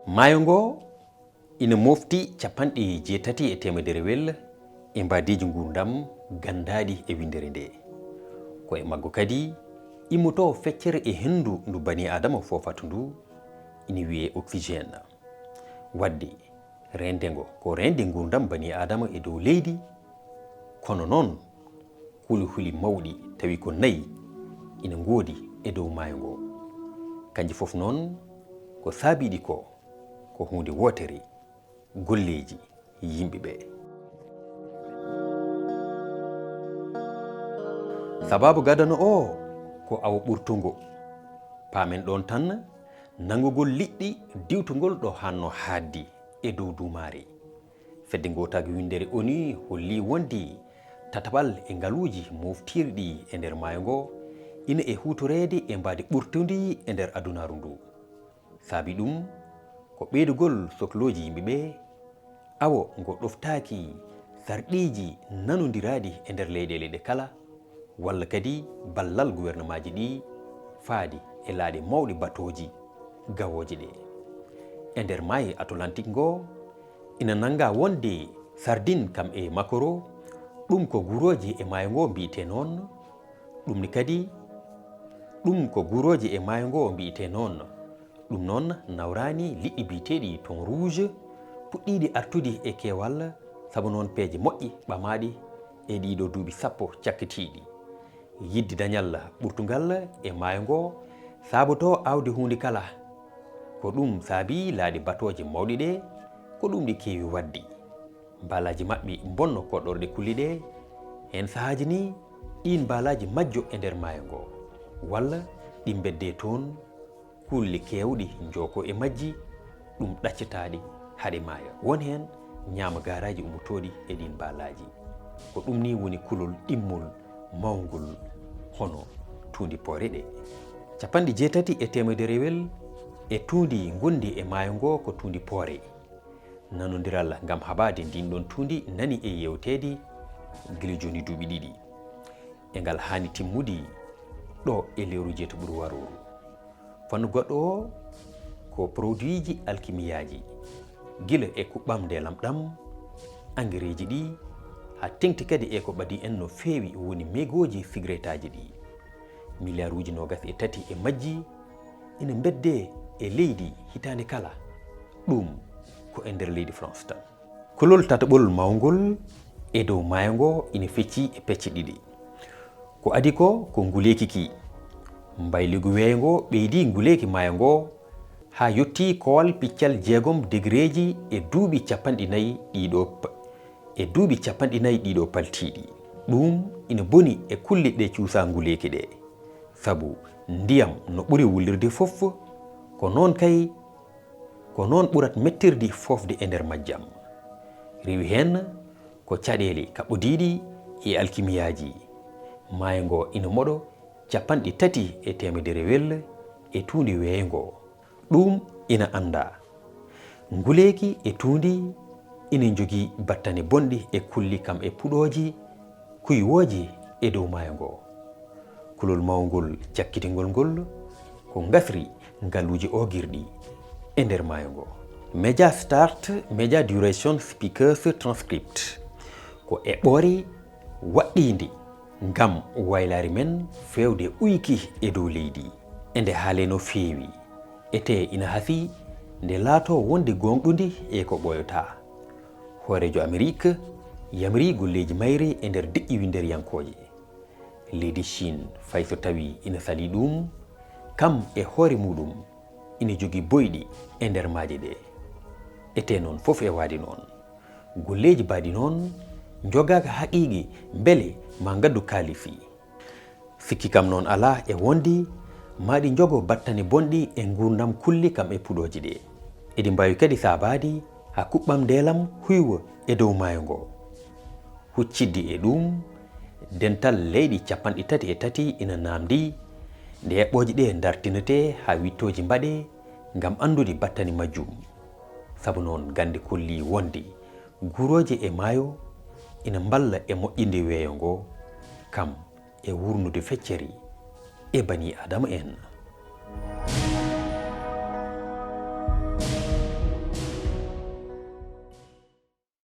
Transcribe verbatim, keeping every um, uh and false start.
Maayo ngoo ina moofti capanɗe jeetati e teemederewel e mbaadiiji nguurndam ganndaaɗi e winndere ndee. Ko e maggo kadi immotoo feccere e henndu ndu banii Aadama foofata ndu, ina wiyee oxygène. Waɗde reende ngo ko reende nguurndam banii Aadama e dow leydi, kono noon huli-huli mawɗi tawi ko nayi ina ngoodi e dow maayo ngo. Kanji fof noon ko saabii ɗi ko, ko huunde wootere, golleeji yimɓe ɓee. Sabaabu gadano oo ko awo ɓurtungo. Paamen ɗoon tan, nanngugol liɗɗi diwtungol ɗo haanno haaɗdi e dow duumaare. Fedde Ngootaagu Winndere ONU hollii wonde tataɓal e ngaluuji mooftirɗi e nder maayo ngo ina e huutoreede e mbaadi ɓurtundi e nder adunaaru ndu. Saabii ɗum ko ɓeydugol soklooji yimɓe ɓee, awo ngo ɗoftaaki sarɗiiji nanondiraaɗi e nder leyɗeele ɗe kala, walla kadi ballal guwernamaaji ɗi faade e laaɗe mawɗe batooji gawooje ɗe. E nder maayo Atlantique ngo, ina nanngaa wonde sardine kam e makoro, ɗum ko guurooje e maayo ngo mbiyetee noon, ɗum ne kadi, ɗum ko guurooje e maayo ngo mbiyetee noon. Ɗum noon nawraani liɗɗi biyeteeɗi thon rouge puɗɗiiɗi artude e keewal, sabu noon peeje moƴƴe ɓamaaɗe e ɗiiɗoo duuɓi sappo cakkitiiɗi. Yiɗde dañal ɓurtungal e maayo ngo saabotoo aawde huunde kala. Ko ɗum saabii laaɗe batooje mawɗe ɗe, ko ɗum ɗi keewi waɗde. Mbaalaaji maɓɓe mbonno koɗorɗe kulle ɗe, heen sahaaji ni ɗiin mbaalaaji majjo e nder maayo ngo, walla ɗi mbeddee toon, kulle keewɗe njookoo e majji, ɗum ɗaccataɗe haa ɗe maaya. Won heen ñaama gaaraaji ummotooɗi e ɗiin mbaalaaji. Ko ɗum ni woni kulol ɗimmol mawngol hono tuundi poore ɗe. Capanɗe jeetati e teemederewel e tuundi ngonndi e maayo ngo ko tuundi poore. Nanondiral ngam haɓaade ndiin ɗoon tuundi nani e yeewteede gila jooni duuɓi ɗiɗi. E ngal haani timmude ɗo e lewru jeetaɓuru warooru. Fannu goɗɗo o ko produitji alkimiyaaji, gila e kuɓɓam ndeelam ɗam, angereeji ɗi, haa teŋti kadi e ko ɓadii en no feewi woni megooji sigaretaaji ɗi. Miliyaaruuji noogas e tati e majji ina mbeddee e leydi hitaande kala. Ɗum ko e nder leydi France tan. Kulol tataɓol mawngol e dow maayo ngo ina feccii e pecce ɗiɗi. Ko adii ko, ko nguleeki ki. Mbayliigu weeyo ngo ɓeydii nguleeki maayo ngo haa yottii koowal piccal jeegom degereeji e duuɓi capanɗe nayi ɗiiɗoo p-, e duuɓi capanɗe nayi ɗiiɗoo paltiiɗi. Ɗum ina boni e kulle ɗe cuusaa nguleeki ɗe. Sabu ndiyam no ɓuri wullirde fof, ko noon kay, ko noon ɓurat mettirde foofde e nder majjam. Rewi heen ko caɗeele kaɓɓodiiɗe e alkimiyaaji. Maayo ngo ina moɗo capanɗe tati e teemederewel e tuundi weeyo ngo. Ɗum ina anndaa. Nguleeki e tuundi ina njogii battane bonɗe e kulli kam e puɗooji kuywooji e dow maayo ngo. Kulol mawngol cakkitingol ngol ko ngasri ngaluuji oogirɗi e nder maayo ngo. Media start, media duration speakers transcript. Ko eɓɓoore waɗɗiinde ngam waylaare men feewde uyki e dow leydi. E nde haalee no feewi, etee ina hasii nde laatoo wonde gooŋɗundi e ko ɓooyataa. Hooreejo Amerik yamirii golleeji mayre e nder diƴƴe winnderiyankooje. Leydi Chine, fay so tawii ina salii ɗum, kam e hoore muuɗum ina jogii boyɗi e nder maaje ɗe. Etee noon fof e waade noon, golleeji baaɗi noon njogaaka haqiiqe mbele maa ngaddu kaalisi. Sikki kam noon alaa e wonde maa ɗi njogo battane bonɗe e nguurndam kulli kam e puɗooji ɗe. Eɗi mbaawi kadi saabaade haa kuɓɓam ndeelam huywa e dow maayo ngo. Huccidde e ɗum, dental leyɗe capanɗe tati e tati ina naamndii nde eɓɓooje ɗe ndartinetee haa wiɗtooji mbaɗee ngam anndude battane majjum. Sabu noon gannde kollii wonde guurooje e maayo ina mballa e moƴƴinde weeyo ngo, kam e wuurnude feccere e banii Aadama en.